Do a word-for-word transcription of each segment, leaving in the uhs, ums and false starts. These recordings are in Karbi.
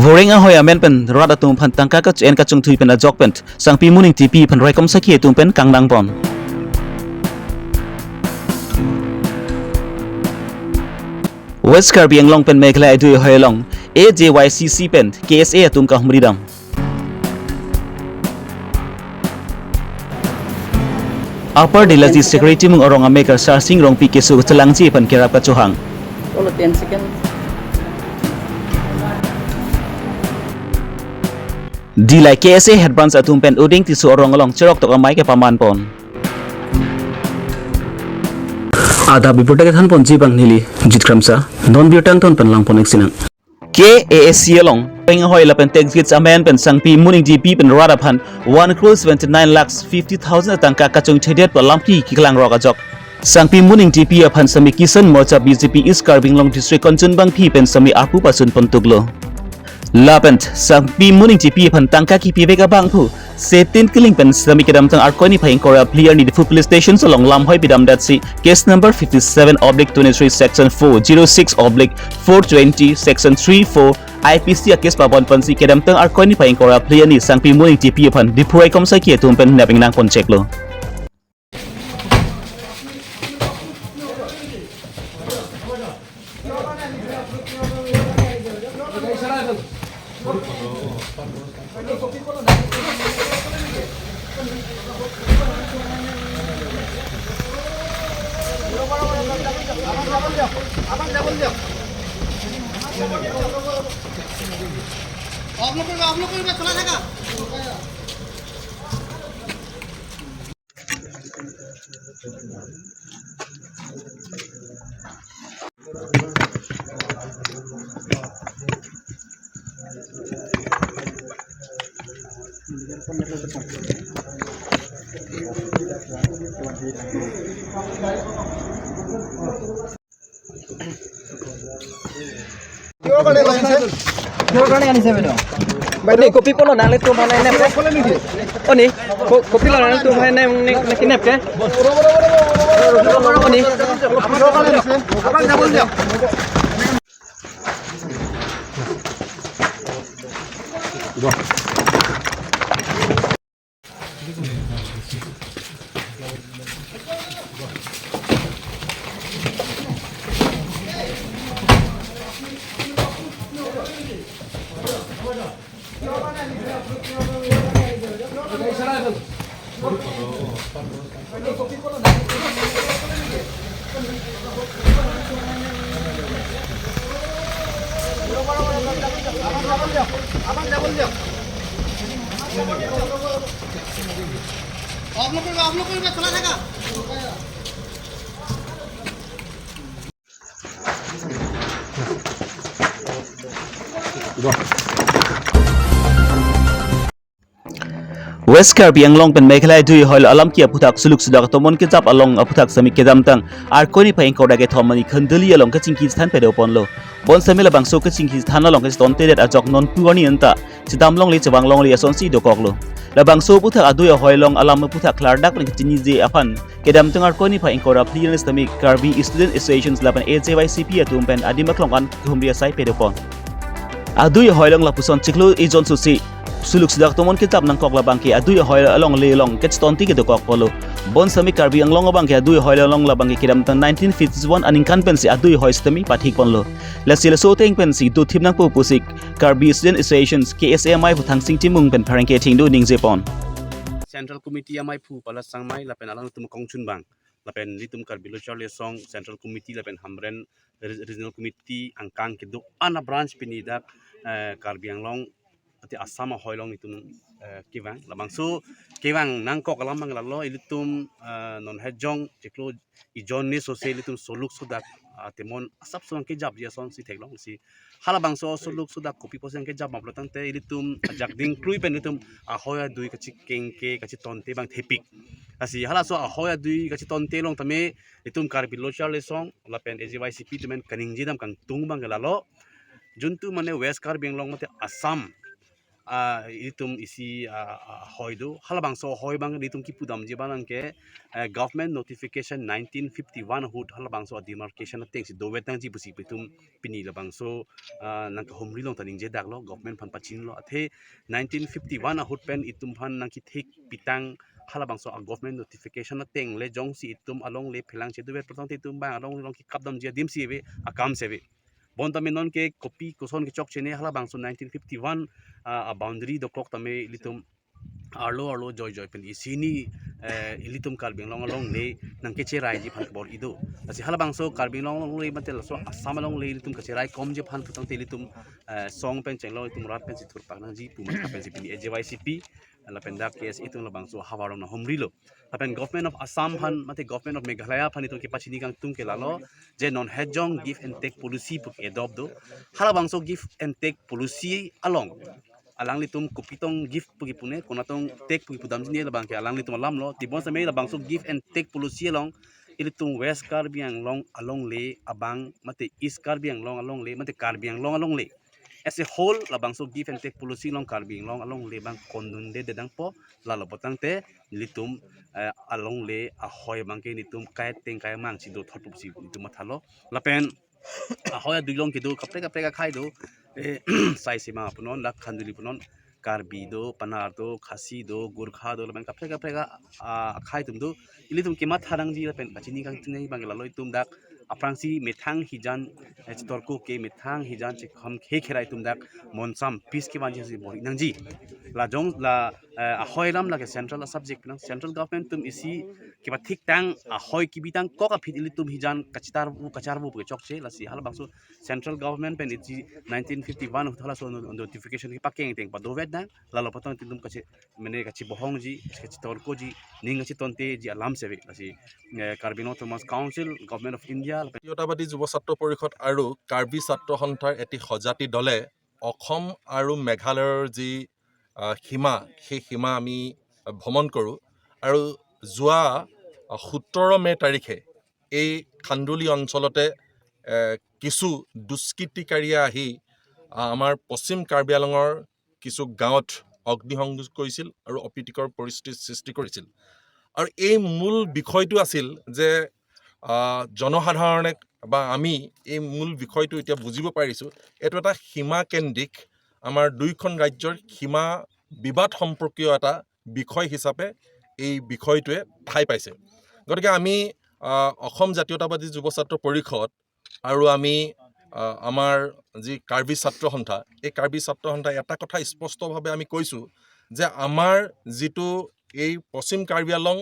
Oreng ahoi amen pen rat atum aphan tangka kache-en kachongthui pen ajok pen Sangpi Moning T P aphan raikom sakhi atum pen kangdang pon. West Karbi Anglong pen Meghalaya adui ahoi along A J Y C C pen K S A atum kahumri dam. Upper Delaji Secretary Timung arong amekar Sarsing Rongpi keso chelangji aphan kerap kachohang. Olo ten second. Dillai K S A Head Branch atum pen Oding Tisso arong along cherok tok amei kepaman pon. Adap birta kethan ponji abang neli Jit Kramsa, non birta angton pen lang pon ik sinang. K A S C along peng ahoi lapen tax gates amen pen Sangpi Moning T P pen rat aphan one crore seventy nine lakhs fifty thousand atangka kachongchedetpo alampi keklang rok ajok Sangpi Moning T P aphan semi Kisan Morcha B J P East Karbi Anglong District Kanchanbangphi pen semi apu pasun pon tuklo. Lapen Sangpi Moning T P aphan tangka kipivek abangphu Setin Killing pen semi kedamtang Arkoi niphai ingkoi ra phli arni Diphu Police Station along lam hoi pidamdatsi case number fifty seven oblique twenty three section four zero six oblique four twenty section three four I P C a case pabon ponsi kedamtang Arkoi niphai ingkoi ra phli arni Sangpi Moning T P aphan Diphu raikom sakhi atum pen nep ingnang pon cheklo. आप लोग को, आप लोग को भी चला जाएगा। Kiyor karone anishe? Kiyor karone anishe bedo? Oni, kopi pulo nanglitum aphan nep ke? Oni, ko-, kopi lo nanglitum aphan nep, nep, nep, nep ke? Oni. आप लोग को, आप लोग को भी चला जाएगा। West Karbi Anglong pen Meghalaya adui ahoi along alamki aphuthak suluk sudak atomon kejap along aphuthak semi kedamtang Arkoi niphai ingkoi ra kethom arni Khanduli along kachingki chethan pado ponlo. Bonsitame labangso kachingki chethan along kachitontedet ajok nonpu arni anta chedam longle chevang longle asonsi dokoklo. Labangso aphuthak adui ahoi along alam aphuthak klardak pen kachiniji aphan kedamtang Arkoi niphai ingkoi ra phli arni sitame Karbi Student Association lapen A J Y C P atum pen adim aklong an kehumri asai pado pon. Adui ahoi along lapuson chiklo ejon susi suluk sudak atomon kejap nangkok labangke adui ahoi along le along kachitonte kedokok ponlo. Bonsitame Karbi Anglong abangke adui ahoi along labangke kedamtang nineteen fifty-one aningkan pensi adui ahoi sitame pathik ponlo. Lasi laso ateng pensi dothip nangpo pusi Karbi Student Association K S A amei aphu Thangsing Timung pen pherangke athengno ningje pon. Central Committee amei aphu Pala Sangmai lapen alangtum kongchunbang lapen ilitum Karbi Lo Charli Asong Central Committee lapen Hamren Re-, Regional Committee angkang kedo-an a-branch pini dak, eh, Karbi Anglong ati Assam ahoi along itum, eh, kevang. Labangso kevang nangkok alam abang lalo ilitum, eh, non hejong chiklo ejon ni sose ilitum suluk sudak, ah, atomon asap suang kejapji asonsi theklongsi. Halabangso suluk sudak kopi pusi nangkejap ma pulo tangte ilitum ajak dingklui pen ilitum ahoi adui kachikengke kachitonte abang thepik. Lasi halaso ahoi adui kachitonte along tame ilitum Karbi Lo Charli Asong lapen A J Y C P atum pen kaningje dam kangtung abangke lalo. Juntu mane West Karbi Anglong mate Assam ah, ilitum isi, ah, ah, ahoi do. Halabangso ahoi abang ilitum kipudamji abang ke, eh, government notification nineteen fifty-one ahut halabangso demarcation atengsi dovet nangji pusi itum pini labangso, ah, nangkahumri along ta ningjedaklo, government aphan pachinilo. Athe nineteen fifty-one ahut pen itum aphan nangkethek pitang halabangso a-government notification ateng le jongsi itum alongle phelang chedovet pu tangte itum abang alongle along kekapdamji adimsi ave, akam si ave. Bonta me non ke kopi koson kechokche ne halabangso nineteen fifty-one, ah, a-boundary dokok tame ilitum arlo arlo joijoi pen isi hini, eh, ilitum Karbi Anglong alongle nangkecheraiji aphan kebor-i do. Lasi halabangso Karbi Anglong alongle mate laso Assam alongle ilitum kacheraikomji aphan pu tangte ilitum, eh, song pen chenglo, itum rat pensi thurpak nangji pu matha pensi pini A J Y C P lapen dak K S A itum labangso ahavar along nanghumrilo. Lapen Government of Assam aphan mate Government of Meghalaya aphan itum kepachini kangtung ke lalo, je non hejong give and take policy pu ke-adopt do. Halabangso give and take policy along alanglitum kopi tong give pu kipune, konat tong take pu kipudamji ne labang ke alanglitum alamlo. Tebon seme labangso give and take policy along ilitum West Karbi Anglong alongle abang mate East Karbi Anglong alongle mate Karbi Anglong alongle as a whole labangso give and take policy along Karbi Anglong alongle abang kondunde dedangpo, lalo pu tangte ilitum, eh, alongle ahoi abang ke ilitum kai teng kai mang si dothot pusi itum mathalo. Lapen ahoi adui along kedo kaprek kaprek akhai do, eh, Saisima punon, dak Khanduli punon, Karbi do, Panar do, Khasi do, Gorkha do, lapen kaprek kaprek a, a, akhai atum do. Ilitum kematha nangji lapen kachini kangtung nangji abang ke lalo itum dak aphrangsi methang hijan, eh, chetorko ke methang hijan chekhom khe khera itum dak monsam peace kevanji si bor-i nangji. La jong la, eh, ahoi alam lake central a-subject nang, central government atum isi kepathik tang ahoi kebi tangkok aphi ilitum hijan kachitar vu kachar vu pu kechokche, lasi halabangso central government pen isi nineteen fifty-one ahut halaso no-, notification kepakeng teng padovet nang, lalo pu tangte itum kachi mene kachibohongji, kachitorkoji, ning kachitonteji alam si ave. Lasi, eh, Karbi Anglong Autonomous Council, Government of India, lapen জাতীয়তাবাদী যুৱ ছাত্ৰ পৰিষদ আৰু কাৰ্বি ছাত্ৰ সন্থাৰ এটি সজাতি দলে অসম আৰু মেঘালয়ৰ যি, আহ, সীমা, সেই সীমা আমি ভ্ৰমণ কৰোঁ। আৰু যোৱা, আহ, সোতৰ মে তাৰিখে এই খান্দুলি অঞ্চলতে, এ, কিছু দুষ্কৃতিকাৰীয়ে আহি, আহ, আমাৰ পশ্চিম কাৰ্বি আংলঙৰ কিছু গাঁৱত অগ্নিসংযোগ কৰিছিল আৰু অপ্ৰীতিকৰ পৰিস্থিতিৰ সৃষ্টি কৰিছিল। আৰু এই মূল বিষয়টো আছিল যে, আহ, জনসাধাৰণে বা আমি এই মূল বিষয়টো এতিয়া বুজিব পাৰিছোঁ, এইটো এটা সীমাকেন্দ্ৰিক, আমাৰ দুইখন ৰাজ্যৰ সীমা বিবাদ সম্পৰ্কীয় এটা বিষয় হিচাপে এই বিষয়টোৱে ঠাই পাইছে। গতিকে আমি, আহ, অসম জাতীয়তাবাদী যুৱ ছাত্ৰ পৰিষদ আৰু আমি, আহ, আমাৰ যি কাৰ্বি ছাত্ৰ সন্থা, এই কাৰ্বি ছাত্ৰ সন্থাই এটা কথা স্পষ্টভাৱে আমি কৈছোঁ যে আমাৰ যিটো এই পশ্চিম কাৰ্বি আংলং,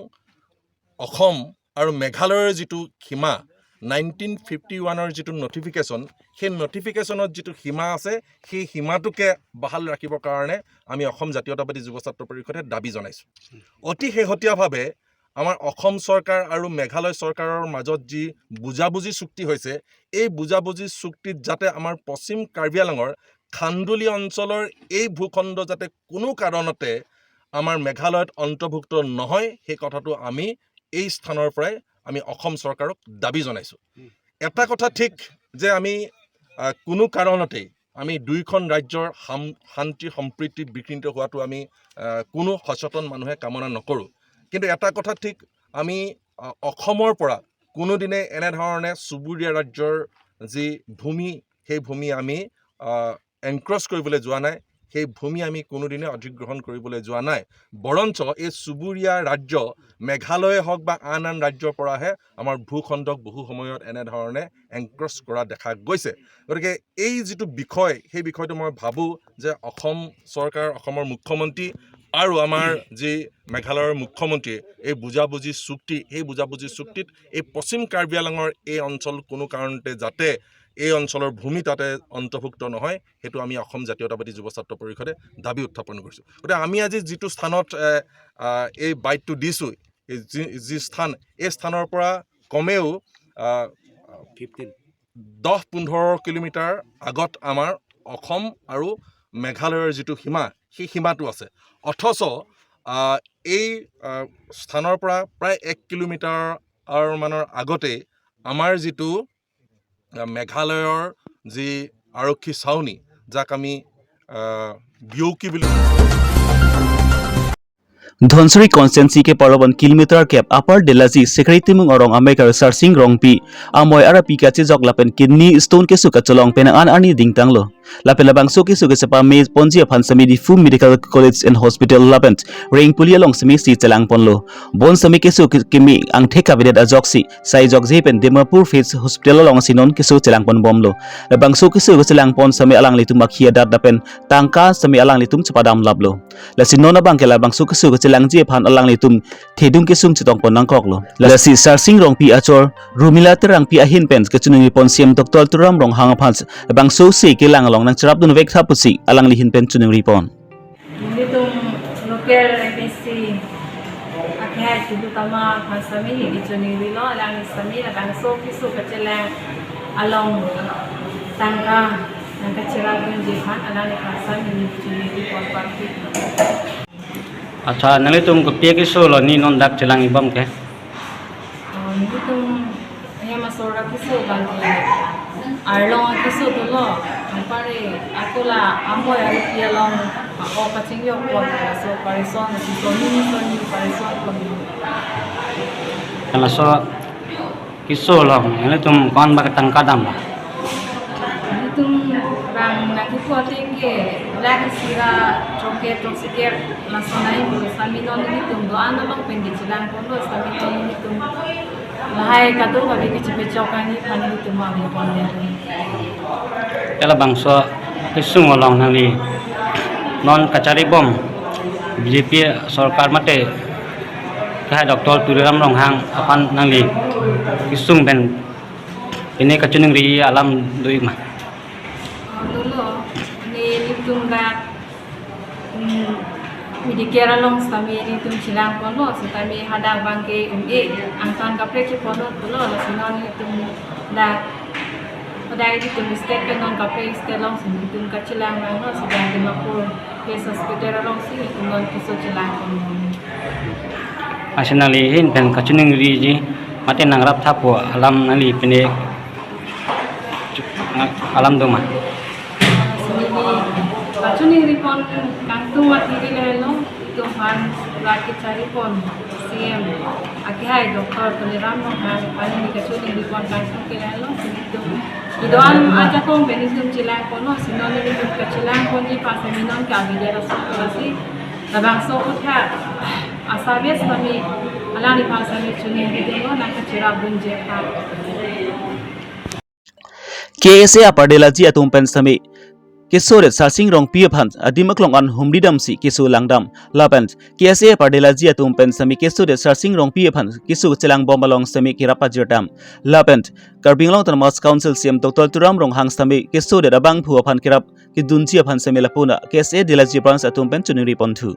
অসম আৰু মেঘালয়ৰ যিটো সীমা, নাইনটিন ফিফটি ওৱানৰ যিটো নটিফিকেশ্যন, সেই নটিফিকেশ্যনত যিটো সীমা আছে, সেই সীমাটোকে বাহাল ৰাখিবৰ কাৰণে আমি অসম জাতীয়তাবাদী যুৱ ছাত্ৰ পৰিষদে দাবী জনাইছোঁ। অতি শেহতীয়াভাৱে আমাৰ অসম চৰকাৰ আৰু মেঘালয় চৰকাৰৰ মাজত যি বুজাবুজি চুক্তি হৈছে, এই বুজাবুজি চুক্তিত যাতে আমাৰ পশ্চিম কাৰ্বি আংলঙৰ খান্দুলি অঞ্চলৰ এই ভূখণ্ড যাতে কোনো কাৰণতে আমাৰ মেঘালয়ত অন্তৰ্ভুক্ত নহয়, সেই কথাটো আমি এই স্থানৰ পৰাই আমি অসম চৰকাৰক দাবী জনাইছোঁ। উম। এটা কথা ঠিক যে আমি, আহ, কোনো কাৰণতেই আমি দুইখন ৰাজ্যৰ সাম-, শান্তি সম্প্ৰীতি বিঘ্নিত হোৱাটো আমি, আহ, কোনো সচেতন মানুহে কামনা নকৰোঁ। কিন্তু এটা কথা ঠিক, আমি, আহ, অসমৰ পৰা কোনোদিনে এনেধৰণে চুবুৰীয়া ৰাজ্যৰ যি ভূমি, সেই ভূমি আমি, আহ, এনক্ৰছ কৰিবলৈ যোৱা নাই, সেই ভূমি আমি কোনোদিনে অধিগ্ৰহণ কৰিবলৈ যোৱা নাই। বৰঞ্চ এই চুবুৰীয়া ৰাজ্য মেঘালয়ে হওক বা আন আন ৰাজ্যৰ পৰাহে আমাৰ ভূখণ্ডক বহু সময়ত এনেধৰণে এনক্ৰছ কৰা দেখা গৈছে। গতিকে এই যিটো বিষয়, সেই বিষয়টো মই ভাবোঁ যে অসম চৰকাৰ, অসমৰ মুখ্যমন্ত্ৰী আৰু আমাৰ যি মেঘালয়ৰ মুখ্যমন্ত্ৰীয়ে এই বুজাবুজি চুক্তি, সেই বুজাবুজি চুক্তিত এই পশ্চিম কাৰ্বি আংলঙৰ এই অঞ্চল কোনো কাৰণতে যাতে এই অঞ্চলৰ ভূমি তাতে অন্তৰ্ভুক্ত নহয়, সেইটো আমি অসম জাতীয়তাবাদী যুৱ ছাত্ৰ পৰিষদে দাবী উত্থাপন কৰিছোঁ। গতিকে আমি আজি যিটো স্থানত, এ, আ, এই বাইটটো দিছোঁ, এই যি, যি স্থান, এই স্থানৰ পৰা কমেও, আ, ফিফটিন। দহ পোন্ধৰ কিলোমিটাৰ আগত আমাৰ অসম আৰু মেঘালয়ৰ যিটো সীমা, সেই সীমাটো আছে। অথচ, আ, এই, আ, স্থানৰ পৰা প্ৰায় এক কিলোমিটাৰ মানৰ আগতে আমাৰ যিটো, আ, মেঘালয়ৰ যি আৰক্ষী চাউনী, যাক আমি, আ, Bio ki bilu. Dhansiri constituency ke parloban kilometer kep Upper Delaji Sekri Timung arong amekar Sarsing Rongpi amoi arapi kachejok lapen kidney stone keso kachelong penang an arni dingtanglo. Lapen labangso keso kachepame ponji aphan semi Diphu Medical College and Hospital lapen Rengpuli along semi si chelang ponlo. Bon semi keso ke-, keme angthek kavedet ajoksi sai jokje pen Dimapur Phase Hospital along si non keso chelang ponbomlo. Labangso keso kachelang pon semi alanglitum akhi adat lapen tangka semi alanglitum chepadam laplo. Lasi non abang ke labangso keso kachelangji aphan alanglitum thedung kesung chetong pon nangkoklo. Lasi Sarsing Rongpi achor Rumila Terangpi ahin pen kachiningri pon C M Doctor Tuliram Ronghang aphan labangso si kelang along nangcherapdun vek tha pusi alangli ahin pen chiningri pon. Nelitum local M A C akhai Tilu Tama aphan semi neli chiningrilo, alangli semi labangso keso kachelang along tangka nangkacherapdunji aphan alangli aphan semi neli chiningri pon parti. Accha, nanglitum kopi akeso lo ni non dak chelangbom ke? Ah, nelitum hem asor akeso bangke arlong akeso dolo, anpar ako la amoi arupi along ako kachingjok pon, laso parison, si soni soni parison pon. Laso keso along, nanglitum ko-an ba ketangka dam ba? Nelitum bang nangkipu ateng ke lakh isi ra throkkep throksi kep laso nai pulo, semi non nelitum do-an along pen kechelang ponlo, semi non nelitum lahai kadokave kachepechok ani aphan nelitum ave ponlo. Labangso kesung along nangli non kacharibom B J P sorkar mate akhai Doctor Tuliram Ronghang aphan nangli kesung pen pine kachiningri alam do-ik ma? Ah, dolo, nelitum dak, hmm, Medicare along semi nelitum chelang ponlo, setame hadak bangke un-e angtan kaprek cheponlo pulo, lasi non nelitum dak hadak nelitum state pen non kaprek state along si nelitum kachelang nanglo, si dak Dimapur Phase Hospital along si nelitum non keso chelang ponlo. Lasi nangli ahin pen kachiningriji mate nangrap tha pu alam nangli pine alam do ma? Sini kachiningri pon kangtung athiri lelo, itum aphan rat kachari pon C M akhai Doctor Tuliram Ronghang aphan neli kachiningri pon kangtung ke lelo, sini itum kedo-an ajakong pen itum chelang ponlo, si non itum kachelang ponji aphan semi non kavedet ason lasi labangso uthak asabes kami alangli aphan semi chiningri dolo nangkacherapdunji aphan. K S A Upper Delaji atum pen semi kesodet Sarsing Rongpi aphan adim aklong an humri damsi keso langdam. Lapen K S A Upper Delaji atum pen semi kesodet Sarsing Rongpi aphan keso chelangbom along semi kerap pajir dam. Lapen Karbi Anglong Autonomous Council C M Doctor Tuliram Ronghang semi kesodet abangphu aphan kerap kedunji aphan semi lapu-an K S A Delaji branch atum pen chiningri ponthu.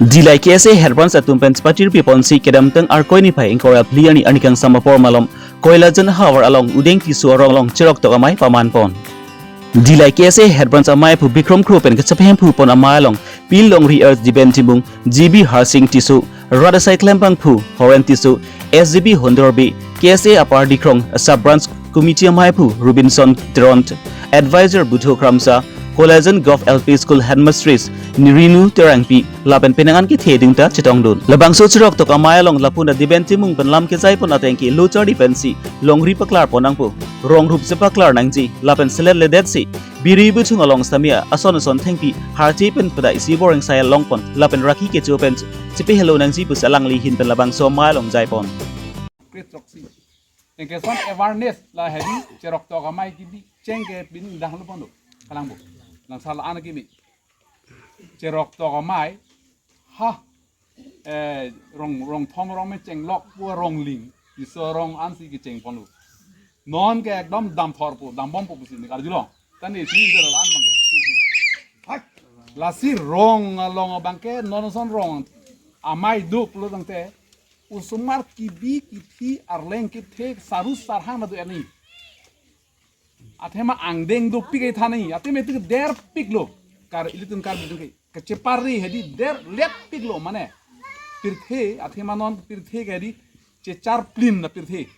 Dillai K S A Head Branch atum pen chepatirpi ponsi kedamtang Arkoi niphai ingkoi ra phli arni arni kangsam apor malom Koilajan havar along Udeng Tisso arong along cheroktok amei paman pon. Dillai K S A Head Branch amei aphu Bikram Kro pen kachepahemphu pon amei along Pil Longri Earth Diben Timung, G B Harsing Tisso, rat asai klembangphu Horen Tisso, S G B Hondor Bey, K S A Upper Dikrong Sub Branch Committee amei aphu Robinson Teron, Advisor Budho Kramsa, Koilajan Govt L P School Headmistress Nirinu Terangpi, lapen penang an kethe dingta chetongdun. Labangso cheroktok amei along lapu-an Diben Timung pen lam kejai pon ateng ke lo charli pensi longri paklar pon nangpo, rong rup si paklar nangji, lapen selet ledetsi biri buthung along semi ason ason thengpi harche pen pada isi boreng sai long pon, lapen rakhi kecho pen chepehelo nangji pusi alangli ahin pen labangso amei along jai pon. Krit roksi. Engke son awareness la hedi cheroktok amei kebi cheng ke pini dang lo pon do. Kalang bo. Langsar la-an kimi. Cheroktok amei. Ha. Eh, rong, rong thom rong me chenglok pu rong ling. Tisso rong ansi kecheng ponlo. Non ke ekdom damthor pu, dambom pu pusi ni karjulo. Tani sini jala la-an abang ke. Hak. Lasi rong along abang ke non son rong amei duk lo tangte. Osomar kebi kethe arleng kethe sarus sarhang nadu ani. Athema angdeng dopik ai thani, athema itik derpiklo. Kar ilitum Karbi atum ke. Kachepari hedi derletpiklo mane. Pirthe, athema non pirthe ke hedi checharplin na pirthe.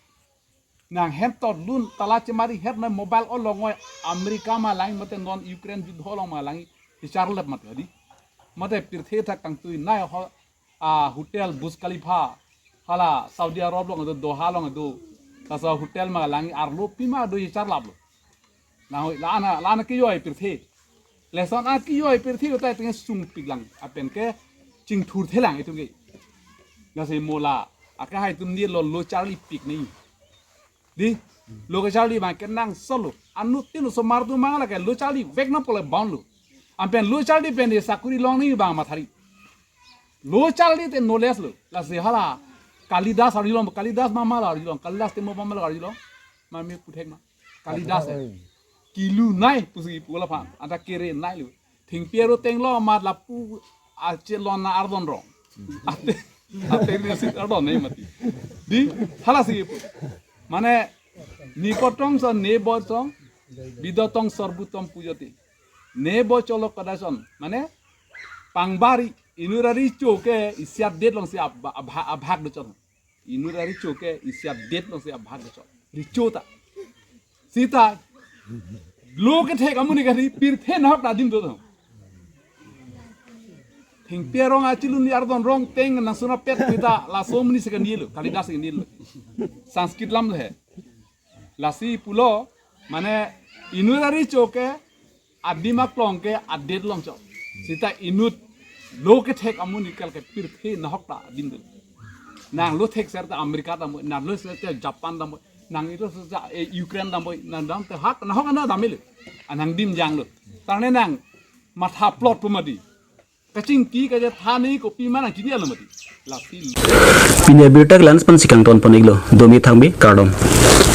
Nang hem tot lun tala chemari het na mobile along oi America ma lang mate non Ukraine judho along ma lang kecharlep mate di. Mate pirthe athak kangtui nai ho a hotel Burj Khalifa hala Saudi Arab along do Doha along do. Laso hotel ma lang arlo pima do kecharlaplo. Nang oi la-an la-an kejoi pirthe. Lason a kejoi pirthe utai tenge sungpik lang. Lapen ke chingthurthe lang itum ke. Lasi mo la akehai atum ni lo lo charlipik ni. Di lo kecharli abang kenangsot lo. Anuttin osomar atum abang lake lo charlivek nangpo le bound lo. Lapen lo charli pen di sakuri long ni abang mathari. Lo charli te knowledge lo. Lasi hala Kalidas arjulong, Kalidas ma ma la arjulong, Kalidas te mo ma ma la arjulong. Ma me puthek ma. Kalidas eh. Kilu nai pusi pu laphan. Anta kere nai lo. Thengpi aro tenglo amat lapu achelon na ardon rong. Ate ate ni si ardon nai mati. Di halasi pu. Mane nipotong son nebo song bidotong sorbutom pujoti. Nebo cholo kadason. Mane pangbari inut ari cho ke isiat det along si abha- abha- abhag do chon. Inut ari cho ke isiat det along si abhag do chon. Richo ta. Sita lo kethek amonit kari pirthe nahok ta adim do. Thengpi arong achelun ni ardon rong teng nang suna pet kita laso amonit si kani lo, Kalidas si kani lo. Sanskrit lam he. Lasi pulo mane inut ari cho ke adim aklong ke adet along cho. Sita inut lo kethek amonit kal ke pirthe nahok ta adim do. Nang lo thekser ta America dampo, nang lo thekser ta Japan dampo, nang ilo thekser ta eh, Ukraine dampo, nang dam te hak nahok ana damelo. Anang dim janglo. Tane nang matha plot pu mati. Kachingki kaja thani kopi mana kini alo mati. Lasi. Pini abirta ke la-an pensi kangton pon-iklo. Domi thangbi kardom.